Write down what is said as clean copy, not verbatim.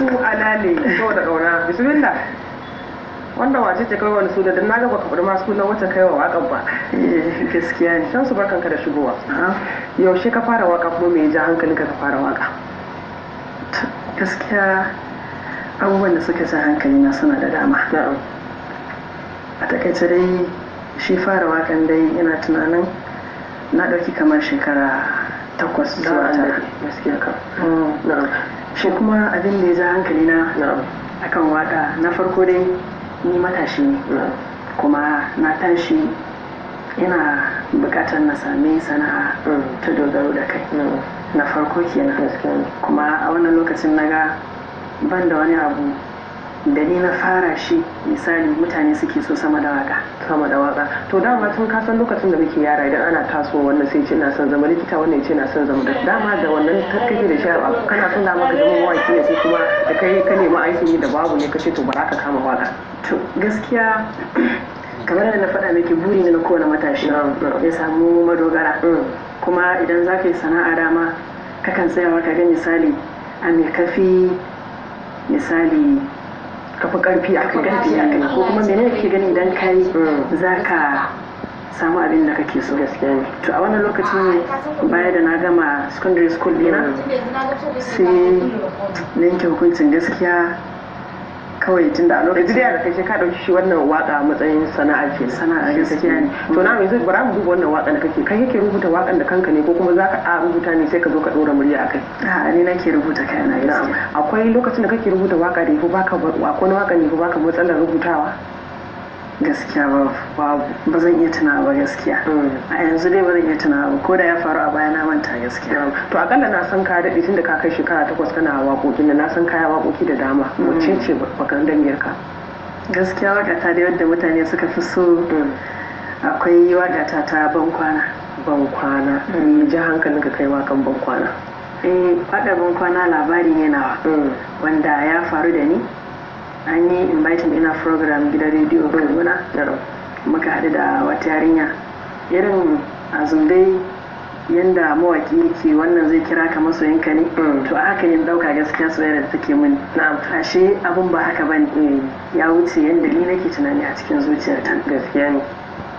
Shamsu Alale so da kauna, bismillah. Wanda wace ce kai wani suna? Dan naga baka faɗi ma sunan wacce kai wa waƙar ba. Eh, gaskiya ne. Shamsu, barkanka da shigowa. Yaushe ka fara waka, kuma me ya ja hankalinka ka fara waka? Gaskiya abubuwan da suka sa hankali na suna da dama. A takaice dai, shi fara wakan dai ina tunanin na ɗauki kamar shekara 8 zuwa 9. Gaskiya ka. Na'am. Shi kuma abin da ya ja hankali na akan waka, na farko dai ni matashi ne, kuma na tashi ina bukatar na sami sana'a ta dogaro da kai, na farko kenan. Kuma a wannan lokacin na ga ban da wani abu da ni na fara shi, misali, mutane suke so sama da waka. Sama da waka. To dama tun ka san lokacin da muke yara, idan ana tasowa, wannan sai ce ina son zama likita, wannan ce ina son zama da dama, da wannan kake da shi, kana son dama ka zama mawaki ne, ko kuma da kai ka nemi aikin yi da babu ne kace to bara ka kama waka? To gaskiya, kamar da na faɗa miki, buri ne na kowane matashi ya samu madogara. Kuma idan za ka yi sana'a, dama kakan tsayawa ka ga, misali, a me kafi, misali, ka fi karfi a ka karfi a kai, ko kuma menene kake gani idan kai za ka samu abin da kake so. Gaskiya ne. To a wannan lokacin, baya da na gama secondary school dina, sai na yanke hukuncin gaskiya kawai tunda a yanzu lokacin dai da kai sai ka dauki shi wannan waka a matsayin sana'a ke. Sana'a, gaskiya ne. To na yanzu bara mu duba wannan wakan da kake, kai kake rubuta wakan da kanka ne, ko kuma zaka a rubuta ne sai ka zo ka dora murya akai? A, ni nake rubuta kayana gaskiya. Akwai lokacin da kake rubuta waka da yafi baka, akwai wani waka ne yafi baka matsalar rubutawa? Gaskiya babu. Babu. Ba zan iya tunawa ba gaskiya. A yanzu dai ba zan iya tunawa ba, ko da ya faru a baya na manta gaskiya. To akalla na san ka daɗe tun da ka kai shekara 8 kana waƙoƙin da na san kaya waƙoƙi da dama. Wacce ce bakan damiyar ka? Gaskiya waka ta da yadda mutane suka fi so, akwai waka ta ta Ban Kwana. Ban Kwana. Ja hankalinka kai wakan Ban Kwana? Eh, waƙar Ban Kwana labari ne nawa wanda ya faru da ni. An yi inviting ina program gidan rediyo Kaduna. Muka haɗu da wata yarinya, irin azum dai yanda mawaki ke, wannan zai kira ka masoyinka ne. To a haka ne ɗauka gaskiya soyayya da take mini. Ashe abun ba haka bane, ya wuce yanda ni nake tunani a cikin zuciyarta. Gaskiya ne.